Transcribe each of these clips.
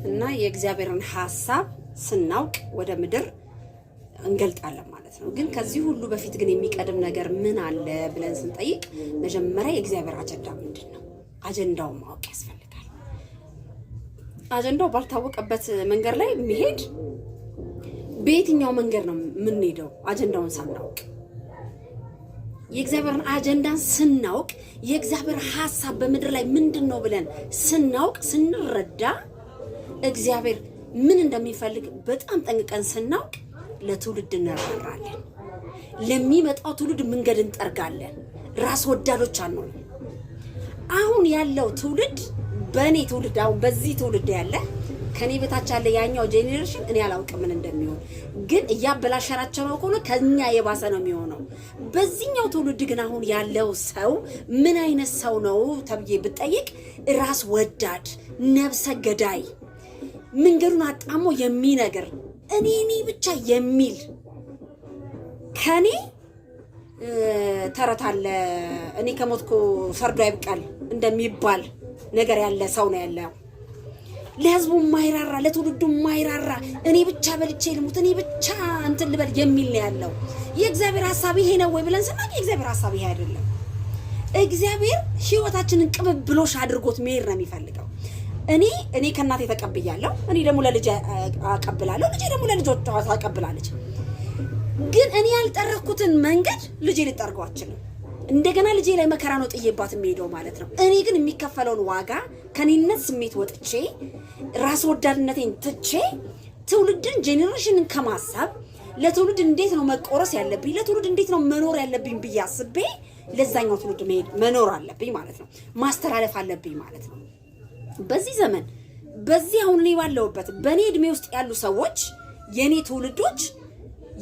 እና የእግዚአብሔርን ሀሳብ ስናውቅ ወደ ምድር እንገልጣለን ማለት ነው። ግን ከዚህ ሁሉ በፊት ግን የሚቀድም ነገር ምን አለ ብለን ስንጠይቅ መጀመሪያ የእግዚአብሔር አጀንዳ ምንድን ነው? አጀንዳውን ማወቅ ያስፈልጋል። አጀንዳው ባልታወቀበት መንገድ ላይ መሄድ፣ በየትኛው መንገድ ነው የምንሄደው? አጀንዳውን ሳናውቅ፣ የእግዚአብሔርን አጀንዳን ስናውቅ፣ የእግዚአብሔር ሀሳብ በምድር ላይ ምንድን ነው ብለን ስናውቅ፣ ስንረዳ፣ እግዚአብሔር ምን እንደሚፈልግ በጣም ጠንቅቀን ስናውቅ ለትውልድ እንራራለን። ለሚመጣው ትውልድ መንገድ እንጠርጋለን። ራስ ወዳዶች አንሆንም። አሁን ያለው ትውልድ፣ በእኔ ትውልድ፣ አሁን በዚህ ትውልድ ያለ፣ ከኔ በታች ያለ ያኛው generation እኔ አላውቅም ምን እንደሚሆን፣ ግን እያበላሸናቸው ነው ከሆነ ከኛ የባሰ ነው የሚሆነው። በዚህኛው ትውልድ ግን አሁን ያለው ሰው ምን አይነት ሰው ነው ተብዬ ብጠይቅ ራስ ወዳድ፣ ነብሰ ገዳይ፣ መንገዱን አጣሞ የሚነግር፣ እኔ እኔ ብቻ የሚል፣ ከኔ ተረት አለ፣ እኔ ከሞትኩ ሰርዶ አይብቀል እንደሚባል ነገር ያለ ሰው ነው ያለው። ለህዝቡ የማይራራ፣ ለትውልዱ የማይራራ፣ እኔ ብቻ በልቼ ልሙት፣ እኔ ብቻ እንትን ልበል የሚል ነው ያለው። የእግዚአብሔር ሀሳብ ይሄ ነው ወይ ብለን ስናቅ የእግዚአብሔር ሀሳብ ይሄ አይደለም። እግዚአብሔር ህይወታችንን ቅብብሎሽ አድርጎት መሄድ ነው የሚፈልገው። እኔ ከእናቴ ተቀብያለሁ። እኔ ደግሞ ለልጄ አቀብላለሁ። ልጄ ደግሞ ለልጆቿ ታቀብላለች። ግን እኔ ያልጠረኩትን መንገድ ልጄ ልጠርገው አትችልም። እንደገና ልጄ ላይ መከራ ነው ጥዬባት የሚሄደው ማለት ነው። እኔ ግን የሚከፈለውን ዋጋ ከኔነት ስሜት ወጥቼ፣ ራስ ወዳድነቴን ትቼ፣ ትውልድን generation ን ከማሰብ፣ ለትውልድ እንዴት ነው መቆረስ ያለብኝ፣ ለትውልድ እንዴት ነው መኖር ያለብኝ ብዬ አስቤ ለዛኛው ትውልድ መሄድ መኖር አለብኝ ማለት ነው። ማስተላለፍ አለብኝ ማለት ነው። በዚህ ዘመን፣ በዚህ አሁን እኔ ባለሁበት በእኔ እድሜ ውስጥ ያሉ ሰዎች፣ የእኔ ትውልዶች፣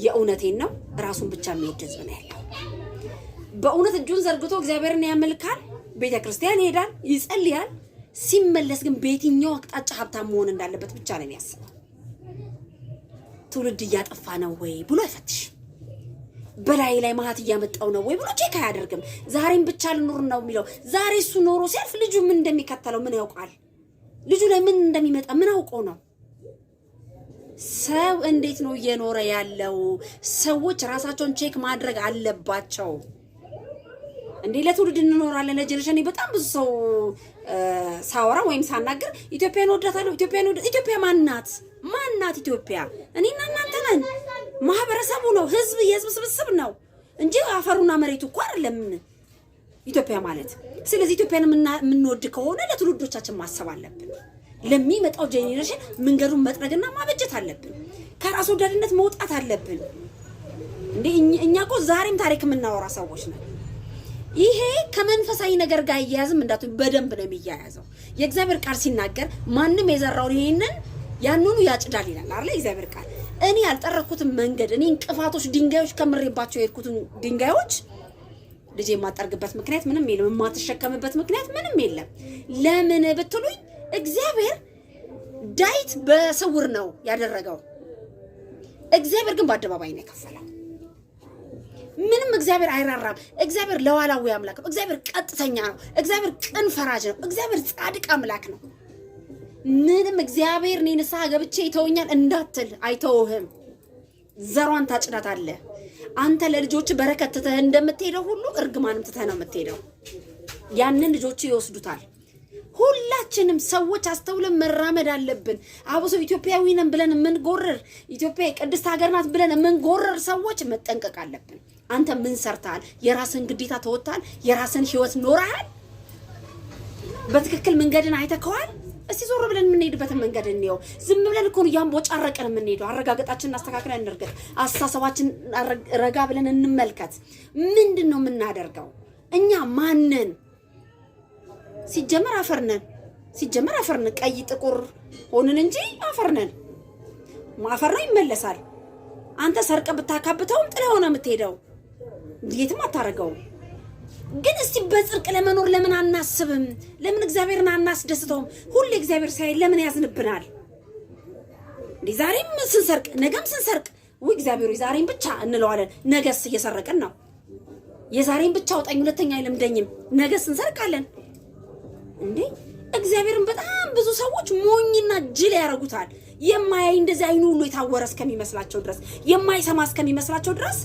የእውነቴን ነው፣ ራሱን ብቻ የሚወድ ህዝብ ነው ያለው። በእውነት እጁን ዘርግቶ እግዚአብሔርን ያመልካል፣ ቤተ ክርስቲያን ይሄዳል፣ ይጸልያል። ሲመለስ ግን በየትኛው አቅጣጫ ሀብታም መሆን እንዳለበት ብቻ ነው የሚያስበው። ትውልድ እያጠፋ ነው ወይ ብሎ አይፈትሽም። በላይ ላይ መዓት እያመጣው ነው ወይ ብሎ check አያደርግም። ዛሬም ብቻ ልኑር ነው የሚለው። ዛሬ እሱ ኖሮ ሲያልፍ ልጁ ምን እንደሚከተለው ምን ያውቃል? ልጁ ላይ ምን እንደሚመጣ ምን አውቆ ነው? ሰው እንዴት ነው እየኖረ ያለው? ሰዎች ራሳቸውን check ማድረግ አለባቸው። እንዴ ለትውልድ እንኖራለን፣ ለ generation። በጣም ብዙ ሰው ሳወራ ወይም ሳናግር ኢትዮጵያን ወዳታለሁ፣ ኢትዮጵያን ወዳ፣ ኢትዮጵያ ማናት? ማናት ኢትዮጵያ? እኔና እናንተ ነን። ማህበረሰቡ ነው፣ ህዝብ፣ የህዝብ ስብስብ ነው እንጂ አፈሩና መሬቱ እኮ አይደለም ኢትዮጵያ ማለት። ስለዚህ ኢትዮጵያን የምንወድ ከሆነ ለትውልዶቻችን ማሰብ አለብን። ለሚመጣው generation መንገዱን መጥረግና ማበጀት አለብን። ከራስ ወዳድነት መውጣት አለብን። እንዴ እኛ እኮ ዛሬም ታሪክ የምናወራ ሰዎች ነን። ይሄ ከመንፈሳዊ ነገር ጋር አያያዝም እንዳቱ በደንብ ነው የሚያያዘው። የእግዚአብሔር ቃል ሲናገር ማንም የዘራውን ይሄንን ያንኑ ያጭዳል ይላል አይደል? የእግዚአብሔር ቃል። እኔ ያልጠረኩትን መንገድ፣ እኔ እንቅፋቶች፣ ድንጋዮች ከምሬባቸው የሄድኩትን ድንጋዮች ልጄ የማጠርግበት ምክንያት ምንም የለም። የማትሸከምበት ምክንያት ምንም የለም። ለምን ብትሉኝ እግዚአብሔር ዳዊት በስውር ነው ያደረገው። እግዚአብሔር ግን በአደባባይ ነው የከፈለው። ምንም እግዚአብሔር አይራራም። እግዚአብሔር ሉዓላዊ አምላክ ነው። እግዚአብሔር ቀጥተኛ ነው። እግዚአብሔር ቅን ፈራጅ ነው። እግዚአብሔር ጻድቅ አምላክ ነው። ምንም እግዚአብሔር እኔ ንስሐ ገብቼ ይተውኛል እንዳትል፣ አይተውህም። ዘሯን ታጭዳታለህ። አንተ ለልጆች በረከት ትተህ እንደምትሄደው ሁሉ እርግማንም ትተህ ነው የምትሄደው። ያንን ልጆች ይወስዱታል። ሁላችንም ሰዎች አስተውለን መራመድ አለብን። አብሶ ኢትዮጵያዊ ነን ብለን የምንጎርር፣ ኢትዮጵያ የቅድስት ሀገር ናት ብለን የምንጎርር ሰዎች መጠንቀቅ አለብን። አንተ ምን ሰርተሃል? የራስን ግዴታ ተወጥተሃል? የራስን ህይወት ኖረሃል? በትክክል መንገድን አይተከዋል? እስቲ ዞር ብለን የምንሄድበትን መንገድ እንየው። ዝም ብለን እኮ ነው እያንቦጫረቅን የምንሄደው። አረጋገጣችንን አስተካክለን እንርገጥ። አስተሳሰባችን ረጋ ብለን እንመልከት። ምንድን ነው የምናደርገው? እኛ ማንን? ሲጀመር አፈር ነን። ሲጀመር አፈር ነን። ቀይ ጥቁር ሆንን እንጂ አፈር ነን። አፈር ነው፣ ይመለሳል። አንተ ሰርቀ ብታካብተውም ጥለህ ሆነ የምትሄደው፣ የትም አታደርገውም። ግን እስቲ በጽድቅ ለመኖር ለምን አናስብም? ለምን እግዚአብሔርን አናስደስተውም? ሁሌ እግዚአብሔር ሳይ ለምን ያዝንብናል? እንዴ ዛሬም ስንሰርቅ ነገም ስንሰርቅ ውይ እግዚአብሔር ዛሬም ብቻ እንለዋለን። ነገስ እየሰረቅን ነው። የዛሬም ብቻ አውጣኝ፣ ሁለተኛ አይለምደኝም። ነገስ እንሰርቃለን። እንዴ እግዚአብሔርን በጣም ብዙ ሰዎች ሞኝና ጅል ያደርጉታል። የማያይ እንደዚህ አይኑ ሁሉ የታወረ እስከሚመስላቸው ድረስ፣ የማይሰማ እስከሚመስላቸው ድረስ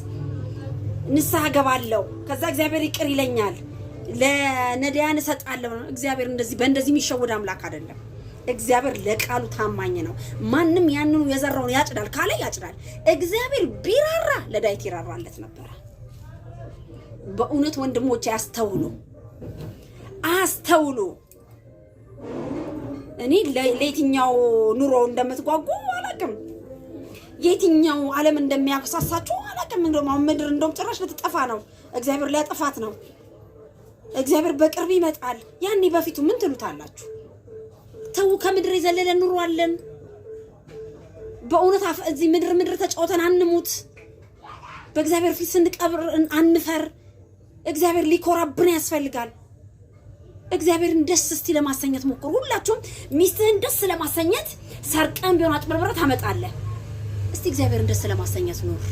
ንስሐ ገባለሁ፣ ከዛ እግዚአብሔር ይቅር ይለኛል፣ ለነዳያን እሰጣለሁ። እግዚአብሔር እንደዚህ በእንደዚህ የሚሸወድ አምላክ አይደለም። እግዚአብሔር ለቃሉ ታማኝ ነው። ማንም ያንኑ የዘራውን ያጭዳል ካለ ያጭዳል። እግዚአብሔር ቢራራ ለዳዊት ይራራለት ነበረ። በእውነት ወንድሞች አስተውሉ፣ አስተውሉ። እኔ ለየትኛው ኑሮ እንደምትጓጉ አላውቅም። የትኛው ዓለም እንደሚያሳሳችሁ አላውቅም። እንደውም አሁን ምድር እንደውም ጭራሽ ልትጠፋ ነው። እግዚአብሔር ሊያጠፋት ነው። እግዚአብሔር በቅርብ ይመጣል። ያኔ በፊቱ ምን ትሉታላችሁ? ተው፣ ከምድር የዘለለ ኑሮ አለን። በእውነት እዚህ ምድር ምድር ተጫውተን አንሙት። በእግዚአብሔር ፊት ስንቀብር አንፈር። እግዚአብሔር ሊኮራብን ያስፈልጋል። እግዚአብሔርን ደስ እስቲ ለማሰኘት ሞክሩ። ሁላችሁም ሚስትህን ደስ ለማሰኘት ሰርቀን ቢሆን አጭበርብረህ ታመጣለህ። እስቲ እግዚአብሔርን ደስ ለማሰኘት ኑር።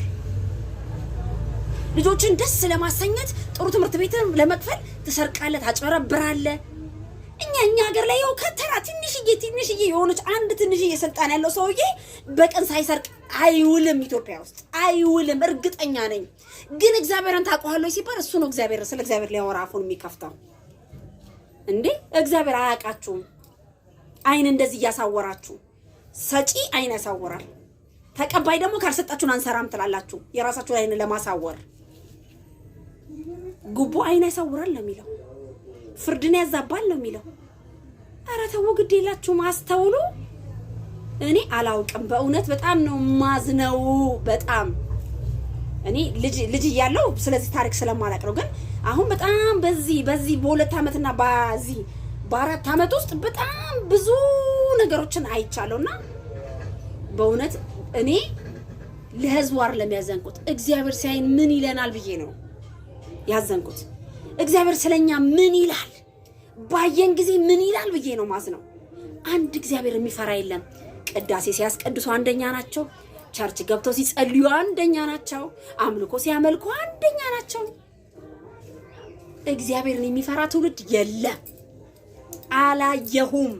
ልጆችን ደስ ለማሰኘት ጥሩ ትምህርት ቤትን ለመክፈል ትሰርቃለህ፣ ታጭበረብራለህ። እኛ ሀገር ላይ ያው ከተራ ትንሽዬ ትንሽዬ የሆነች አንድ ትንሽዬ ስልጣን ያለው ሰውዬ በቀን ሳይሰርቅ አይውልም። ኢትዮጵያ ውስጥ አይውልም፣ እርግጠኛ ነኝ። ግን እግዚአብሔርን ታውቀዋለህ ሲባል እሱ ነው እግዚአብሔር ስለ እግዚአብሔር ሊያወራ አፉን የሚከፍተው። እንዴ እግዚአብሔር አያውቃችሁም? አይን እንደዚህ እያሳወራችሁ፣ ሰጪ አይን ያሳወራል፣ ተቀባይ ደግሞ ካልሰጣችሁን አንሰራም ትላላችሁ። የራሳችሁን አይን ለማሳወር ጉቦ አይን ያሳውራል ነው የሚለው፣ ፍርድን ያዛባል ነው የሚለው። ኧረ ተው፣ ግድ የላችሁም አስተውሉ። እኔ አላውቅም በእውነት በጣም ነው ማዝነው። በጣም እኔ ልጅ ልጅ እያለሁ ስለዚህ ታሪክ ስለማላውቅ ነው። ግን አሁን በጣም በዚህ በዚህ በ2 ዓመትና በዚህ በ4 ዓመት ውስጥ በጣም ብዙ ነገሮችን አይቻለሁና በእውነት እኔ ለህዝቡ አይደለም ያዘንኩት። እግዚአብሔር ሲያይን ምን ይለናል ብዬ ነው ያዘንኩት። እግዚአብሔር ስለኛ ምን ይላል፣ ባየን ጊዜ ምን ይላል ብዬ ነው ማዝነው። አንድ እግዚአብሔር የሚፈራ የለም። ቅዳሴ ሲያስቀድሱ አንደኛ ናቸው። church ገብተው ሲጸልዩ አንደኛ ናቸው። አምልኮ ሲያመልኩ አንደኛ ናቸው። እግዚአብሔርን የሚፈራ ትውልድ የለም፣ አላየሁም።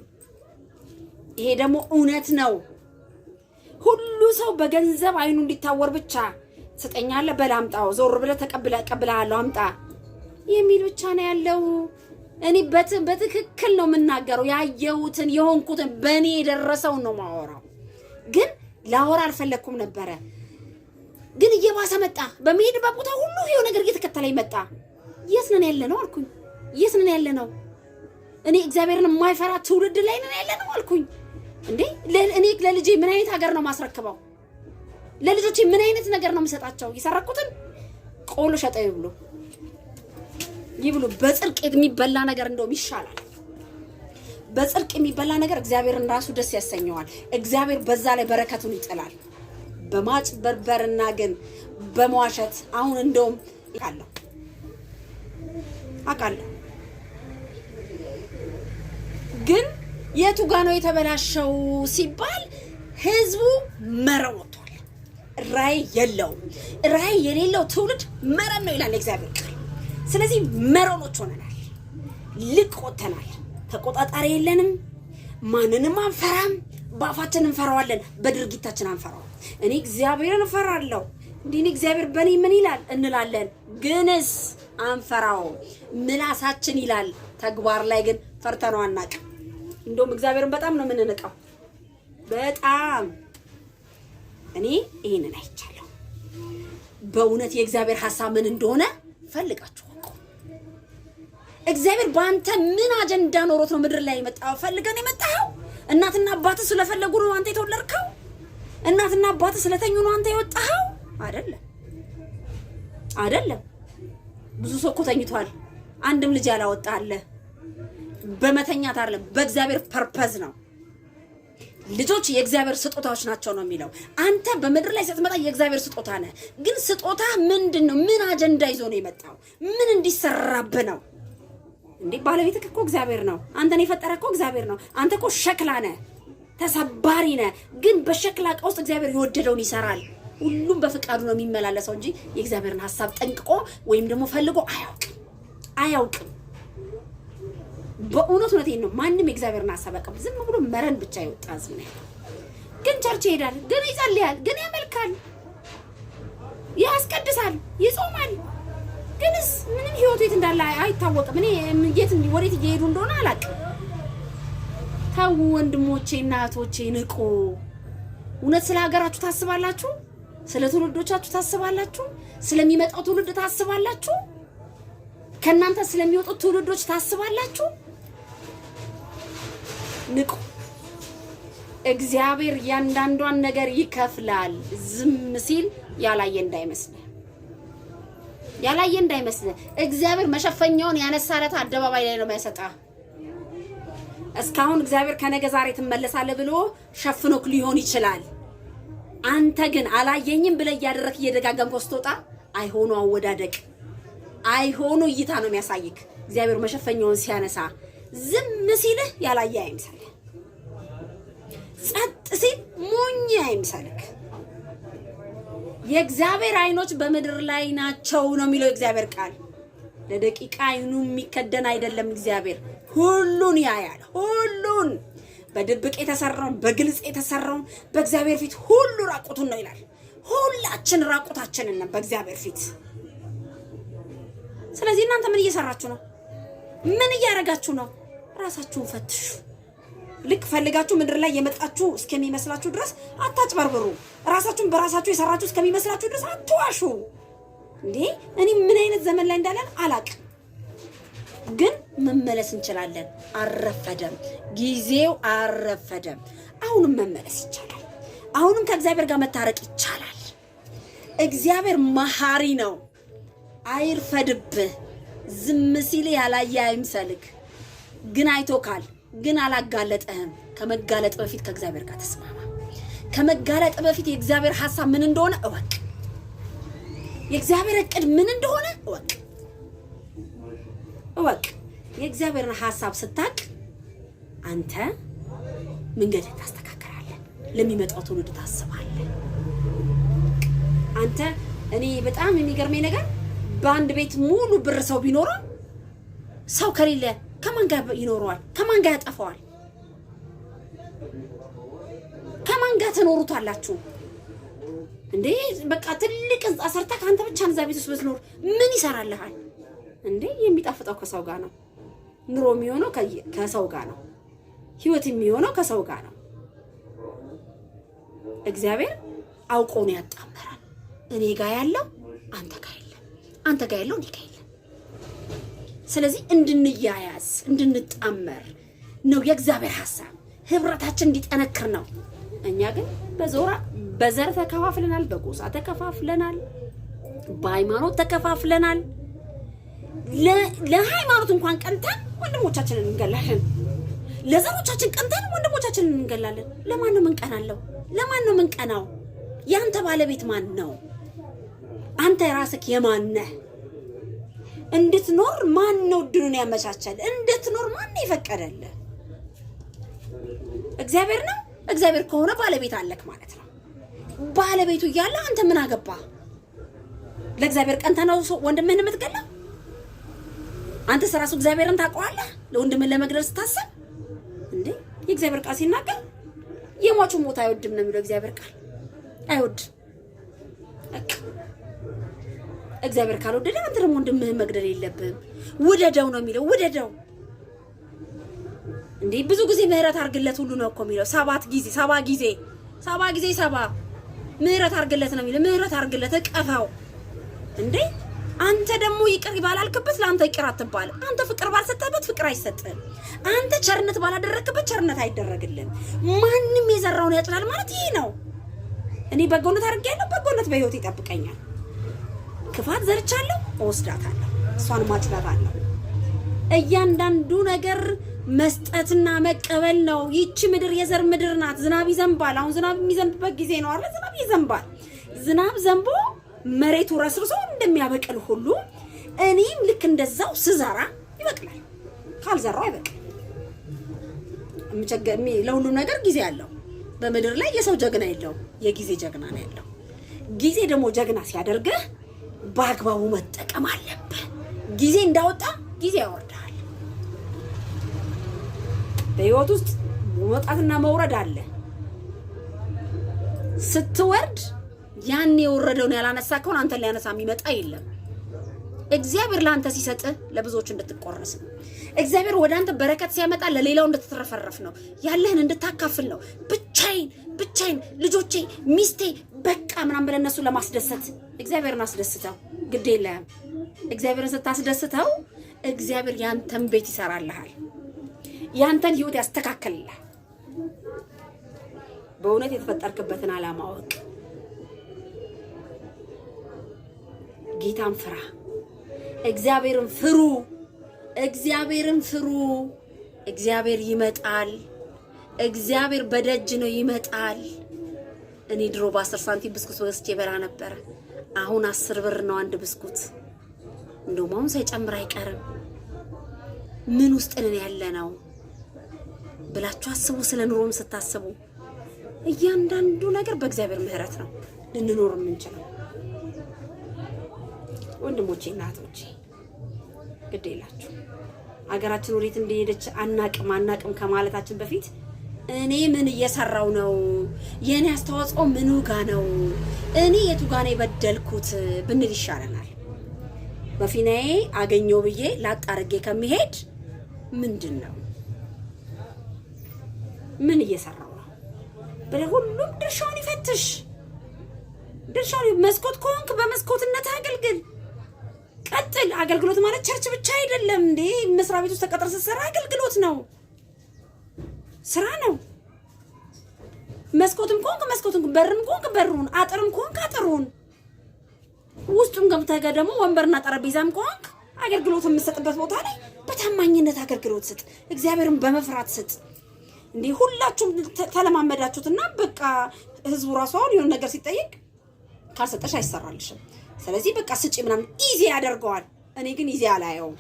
ይሄ ደግሞ እውነት ነው። ሁሉ ሰው በገንዘብ አይኑ እንዲታወር ብቻ ትሰጠኛለህ፣ በል አምጣው፣ ዞር ብለህ ተቀብለሃለሁ፣ አምጣ የሚል ብቻ ነው ያለው። እኔ በትክክል ነው የምናገረው። ያየሁትን የሆንኩትን በእኔ የደረሰውን ነው ማወራው። ግን ላወራ አልፈለግኩም ነበረ። ግን እየባሰ መጣ። በመሄድበት ቦታ ሁሉ ይኸው ነገር እየተከተለኝ መጣ። የት ነን ያለ ነው አልኩኝ። የት ነን ያለ ነው? እኔ እግዚአብሔርን የማይፈራ ትውልድ ላይ ነን ያለ ነው አልኩኝ። እንዴ እኔ ለልጄ ምን አይነት ሀገር ነው ማስረክበው? ለልጆቼ ምን አይነት ነገር ነው የምሰጣቸው? የሰረኩትን ቆሎ ሸጠው ይብሉ ይብሉ። በጽድቅ የሚበላ ነገር እንደውም ይሻላል። በጽድቅ የሚበላ ነገር እግዚአብሔርን ራሱ ደስ ያሰኘዋል። እግዚአብሔር በዛ ላይ በረከቱን ይጥላል። በማጭበርበርና ግን በመዋሸት አሁን እንደውም አውቃለሁ አውቃለሁ ግን የቱ ጋ ነው የተበላሸው ሲባል ህዝቡ መረን ወጥቷል። ራዕይ የለውም። ራዕይ የሌለው ትውልድ መረን ነው ይላል እግዚአብሔር ቃል። ስለዚህ መረኖች ሆነናል፣ ልቅ ወጥተናል። ተቆጣጣሪ የለንም። ማንንም አንፈራም። በአፋችን እንፈራዋለን፣ በድርጊታችን አንፈራውም። እኔ እግዚአብሔርን እፈራለሁ፣ እንዲህ እኔ እግዚአብሔር በእኔ ምን ይላል እንላለን፣ ግንስ አንፈራውም። ምላሳችን ይላል፣ ተግባር ላይ ግን ፈርተነው አናውቅም። እንደውም እግዚአብሔርን በጣም ነው የምንንቀው። በጣም እኔ ይህንን አይቻለሁ። በእውነት የእግዚአብሔር ሀሳብ ምን እንደሆነ ፈልጋችሁ እወቁ። እግዚአብሔር በአንተ ምን አጀንዳ ኖሮት ነው ምድር ላይ የመጣው? ፈልገን የመጣኸው? እናትና አባት ስለፈለጉ ነው አንተ የተወለድከው? እናትና አባት ስለተኙ ነው አንተ የወጣኸው? አይደለም፣ አይደለም። ብዙ ሰው እኮ ተኝቷል፣ አንድም ልጅ ያላወጣ አለ። በመተኛት አይደለም፣ በእግዚአብሔር purpose ነው። ልጆች የእግዚአብሔር ስጦታዎች ናቸው ነው የሚለው። አንተ በምድር ላይ ስትመጣ የእግዚአብሔር ስጦታ ነህ። ግን ስጦታ ምንድን ነው? ምን አጀንዳ ይዞ ነው የመጣው? ምን እንዲሰራብህ ነው እንዴ? ባለቤትህ እኮ እግዚአብሔር ነው። አንተን የፈጠረ እኮ እግዚአብሔር ነው። አንተ እኮ ሸክላ ነህ፣ ተሰባሪ ነህ። ግን በሸክላ እቃ ውስጥ እግዚአብሔር የወደደውን ይሰራል። ሁሉም በፍቃዱ ነው የሚመላለሰው እንጂ የእግዚአብሔርን ሀሳብ ጠንቅቆ ወይም ደግሞ ፈልጎ አያውቅም አያውቅም። በእውነት እውነቴን ነው። ማንም የእግዚአብሔርን ሀሳብ ያውቅም። ዝም ብሎ መረን ብቻ የወጣ ህዝብ ነው ያለው። ግን church ይሄዳል፣ ግን ይጸልያል፣ ግን ያመልካል፣ ያስቀድሳል፣ ይጾማል። ግንስ ምንም ህይወቱ የት እንዳለ አይታወቅም። እኔ የት ወዴት እየሄዱ እንደሆነ አላውቅም። ተው ወንድሞቼ እና እህቶቼ ንቁ። እውነት ስለ ሀገራችሁ ታስባላችሁ? ስለ ትውልዶቻችሁ ታስባላችሁ? ስለሚመጣው ትውልድ ታስባላችሁ? ከእናንተ ስለሚወጡት ትውልዶች ታስባላችሁ? ንቁ። እግዚአብሔር እያንዳንዷን ነገር ይከፍላል። ዝም ሲል ያላየ እንዳይመስልህ፣ ያላየ እንዳይመስልህ። እግዚአብሔር መሸፈኛውን ያነሳለት አደባባይ ላይ ነው የሚያሰጣ። እስካሁን እግዚአብሔር ከነገ ዛሬ ትመለሳለህ ብሎ ሸፍኖክ ሊሆን ይችላል። አንተ ግን አላየኝም ብለህ እያደረክ እየደጋገምከው ስትወጣ አይሆኑ አወዳደቅ አይሆኑ እይታ ነው የሚያሳይክ። እግዚአብሔር መሸፈኛውን ሲያነሳ ዝም ሲልህ ያላየ አይምሰልህ። ጸጥ ሲል ሞኝ አይምሰልክ። የእግዚአብሔር ዓይኖች በምድር ላይ ናቸው ነው የሚለው የእግዚአብሔር ቃል። ለደቂቃ ዓይኑ የሚከደን አይደለም። እግዚአብሔር ሁሉን ያያል። ሁሉን በድብቅ የተሰራውን በግልጽ የተሰራውን በእግዚአብሔር ፊት ሁሉ ራቁቱን ነው ይላል። ሁላችን ራቁታችንን ነን በእግዚአብሔር ፊት። ስለዚህ እናንተ ምን እየሰራችሁ ነው? ምን እያደረጋችሁ ነው? ራሳችሁን ፈትሹ። ልክ ፈልጋችሁ ምድር ላይ የመጣችሁ እስከሚመስላችሁ ድረስ አታጭበርብሩ። ራሳችሁን በራሳችሁ የሰራችሁ እስከሚመስላችሁ ድረስ አትዋሹ። እንዴ እኔ ምን አይነት ዘመን ላይ እንዳለን አላቅም፣ ግን መመለስ እንችላለን። አልረፈደም፣ ጊዜው አልረፈደም። አሁንም መመለስ ይቻላል። አሁንም ከእግዚአብሔር ጋር መታረቅ ይቻላል። እግዚአብሔር መሐሪ ነው። አይርፈድብህ። ዝም ሲል ያላየ አይምሰልክ። ግን አይቶካል፣ ግን አላጋለጠህም። ከመጋለጥ በፊት ከእግዚአብሔር ጋር ተስማማ። ከመጋለጥ በፊት የእግዚአብሔር ሀሳብ ምን እንደሆነ እወቅ። የእግዚአብሔር እቅድ ምን እንደሆነ እወቅ እወቅ። የእግዚአብሔርን ሀሳብ ስታቅ አንተ መንገድህን ታስተካክላለህ፣ ለሚመጣው ትውልድ ታስባለህ። አንተ እኔ በጣም የሚገርመኝ ነገር በአንድ ቤት ሙሉ ብር ሰው ቢኖረው ሰው ከሌለ ከማን ጋር ይኖረዋል? ከማን ጋር ያጠፋዋል? ከማን ጋር ትኖሩታላችሁ? እንዴ በቃ ትልቅ ህንጻ ሰርተህ ከአንተ ብቻ እዛ ቤት ውስጥ ብትኖር ምን ይሰራልሃል? እንዴ የሚጣፍጠው ከሰው ጋር ነው። ኑሮ የሚሆነው ከሰው ጋር ነው። ህይወት የሚሆነው ከሰው ጋር ነው። እግዚአብሔር አውቆ ነው ያጣመራል። እኔ ጋር ያለው አንተ ጋር የለም፣ አንተ ጋር ያለው እኔ ጋር የለም። ስለዚህ እንድንያያዝ እንድንጣመር ነው የእግዚአብሔር ሀሳብ። ህብረታችን እንዲጠነክር ነው። እኛ ግን በዞራ በዘር ተከፋፍለናል፣ በጎሳ ተከፋፍለናል፣ በሃይማኖት ተከፋፍለናል። ለሃይማኖት እንኳን ቀንተን ወንድሞቻችንን እንገላለን። ለዘሮቻችን ቀንተን ወንድሞቻችንን እንገላለን። ለማን ነው ምንቀናለው? ለማን ነው ምንቀናው? ያንተ ባለቤት ማን ነው? አንተ ራስህ የማን ነህ? እንድትኖር ማን ነው እድሉን ያመቻቸል? እንድትኖር ማን ነው የፈቀደልህ? እግዚአብሔር ነው። እግዚአብሔር ከሆነ ባለቤት አለክ ማለት ነው። ባለቤቱ እያለ አንተ ምን አገባ? ለእግዚአብሔር ቀንተህ ነው ወንድምህን የምትገለው? አንተስ ራሱ እግዚአብሔርን ታውቀዋለህ? ለወንድምህን ለመግደል ስታስብ እንዴ! የእግዚአብሔር ቃል ሲናገር የሟቹ ሞት አይወድም ነው የሚለው እግዚአብሔር ቃል አይወድም። በቃ እግዚአብሔር ካልወደደ አንተ ደግሞ ወንድምህን መግደል የለብህም። ውደደው ነው የሚለው፣ ውደደው። እንዴ ብዙ ጊዜ ምህረት አድርግለት ሁሉ ነው እኮ የሚለው። 7 ጊዜ 7 ጊዜ 7 ጊዜ 7 ምህረት አድርግለት ነው የሚለው። ምህረት አድርግለት፣ እቀፈው። እንዴ አንተ ደግሞ ይቅር ባላልክበት ለአንተ ይቅር አትባልም። አንተ ፍቅር ባልሰጠበት ፍቅር አይሰጥህም። አንተ ቸርነት ባላደረክበት ቸርነት አይደረግልህም። ማንም የዘራውን ያጭዳል ማለት ይሄ ነው። እኔ በጎነት አድርጌያለሁ፣ በጎነት በህይወት ይጠብቀኛል። ክፋት ዘርቻለሁ፣ እወስዳታለሁ፣ እሷን ማጭዳታለሁ። እያንዳንዱ ነገር መስጠትና መቀበል ነው። ይቺ ምድር የዘር ምድር ናት። ዝናብ ይዘንባል። አሁን ዝናብ የሚዘንብበት ጊዜ ነው አይደል? ዝናብ ይዘንባል። ዝናብ ዘንቦ መሬቱ ረስርሶ እንደሚያበቅል ሁሉ እኔም ልክ እንደዛው ስዘራ ይበቅላል። ካልዘራው አይበቅልም። ለሁሉም ነገር ጊዜ አለው። በምድር ላይ የሰው ጀግና የለውም፣ የጊዜ ጀግና ነው ያለው። ጊዜ ደግሞ ጀግና ሲያደርግህ በአግባቡ መጠቀም አለብህ። ጊዜ እንዳወጣ ጊዜ ያወርዳል። በህይወት ውስጥ መውጣትና መውረድ አለ። ስትወርድ ያን የወረደውን ያላነሳ ከሆነ አንተን ሊያነሳ የሚመጣ የለም። እግዚአብሔር ለአንተ ሲሰጥህ ለብዙዎች እንድትቆረስ ነው። እግዚአብሔር ወደ አንተ በረከት ሲያመጣ ለሌላው እንድትትረፈረፍ ነው። ያለህን እንድታካፍል ነው። ብቻዬን ብቻዬን ልጆቼ፣ ሚስቴ በቃ ምናምን ብለህ እነሱን ለማስደሰት እግዚአብሔርን አስደስተው፣ ግድ የለህም። እግዚአብሔርን ስታስደስተው እግዚአብሔር ያንተን ቤት ይሰራልሃል፣ ያንተን ህይወት ያስተካክልልሃል። በእውነት የተፈጠርክበትን ዓላማ እወቅ። ጌታን ፍራ። እግዚአብሔርን ፍሩ። እግዚአብሔርን ፍሩ። እግዚአብሔር ይመጣል። እግዚአብሔር በደጅ ነው፣ ይመጣል። እኔ ድሮ በ10 ሳንቲም ብስኩት ገዝቼ በላ ነበረ። አሁን 10 ብር ነው አንድ ብስኩት። እንደውም አሁን ሳይጨምር አይቀርም። ምን ውስጥ ነን ያለ ነው ብላችሁ አስቡ። ስለ ኑሮም ስታስቡ እያንዳንዱ ነገር በእግዚአብሔር ምሕረት ነው ልንኖር የምንችለው። ወንድሞቼ እና እህቶቼ ግድ የላችሁ፣ ሀገራችን ወዴት እንደሄደች አናቅም አናቅም ከማለታችን በፊት እኔ ምን እየሰራው ነው? የእኔ አስተዋጽኦ ምኑ ጋ ነው? እኔ የቱ ጋ ነው የበደልኩት ብንል ይሻለናል። በፊናዬ አገኘው ብዬ ላጥ አድርጌ ከሚሄድ ምንድን ነው ምን እየሰራው ነው ብለህ ሁሉም ድርሻውን ይፈትሽ። ድርሻውን መስኮት ከሆንክ በመስኮትነት አገልግል፣ ቀጥል። አገልግሎት ማለት church ብቻ አይደለም እንዴ! መስሪያ ቤት ውስጥ ተቀጥረህ ስትሰራ አገልግሎት ነው፣ ስራ ነው። መስኮትም ከሆንክ መስኮትም፣ በርም ከሆንክ በሩን፣ አጥርም ከሆንክ አጥሩን፣ ውስጡም ገብተህ ደግሞ ወንበርና ጠረጴዛም ከሆንክ አገልግሎት የምትሰጥበት ቦታ ላይ በታማኝነት አገልግሎት ስጥ። እግዚአብሔርን በመፍራት ስጥ። እንዲህ ሁላችሁም ተለማመዳችሁትና በቃ ህዝቡ ራሱ አሁን የሆነ ነገር ሲጠይቅ ካልሰጠሽ አይሰራልሽም። ስለዚህ በቃ ስጪ ምናምን easy ያደርገዋል። እኔ ግን easy አላየውም።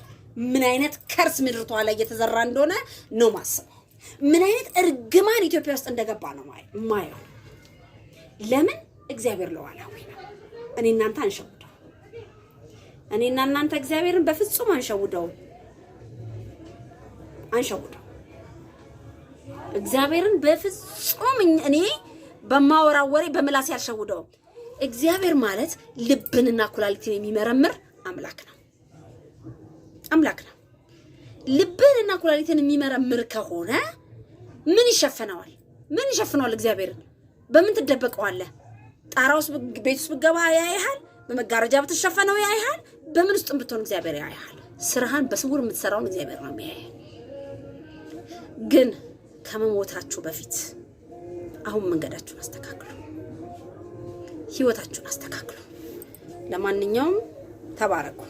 ምን አይነት curse ምድርቷ ላይ እየተዘራ እንደሆነ ነው ማስበው። ምን አይነት እርግማን ኢትዮጵያ ውስጥ እንደገባ ነው ማየው። ለምን እግዚአብሔር ሉዓላዊ ነው። እኔ እናንተ አንሸውደው። እኔና እናንተ እግዚአብሔርን በፍጹም አንሸውደው አንሸውደው። እግዚአብሔርን በፍጹም እኔ በማወራው ወሬ በምላሴ አልሸውደውም። እግዚአብሔር ማለት ልብንና ኩላሊትን የሚመረምር አምላክ ነው። አምላክ ነው። ልብንና ኩላሊትን የሚመረምር ከሆነ ምን ይሸፍነዋል? ምን ይሸፍነዋል? እግዚአብሔርን በምን ትደበቀዋለህ? ጣራ ውስጥ ቤት ውስጥ ብትገባ ያይሃል። በመጋረጃ ብትሸፈነው ያይሃል። በምን ውስጥ ብትሆን እግዚአብሔር ያይሃል። ስራህን በስውር የምትሰራውን እግዚአብሔር ነው የሚያይ። ግን ከመሞታችሁ በፊት አሁን መንገዳችሁን አስተካክሉ፣ ህይወታችሁን አስተካክሉ። ለማንኛውም ተባረኩ።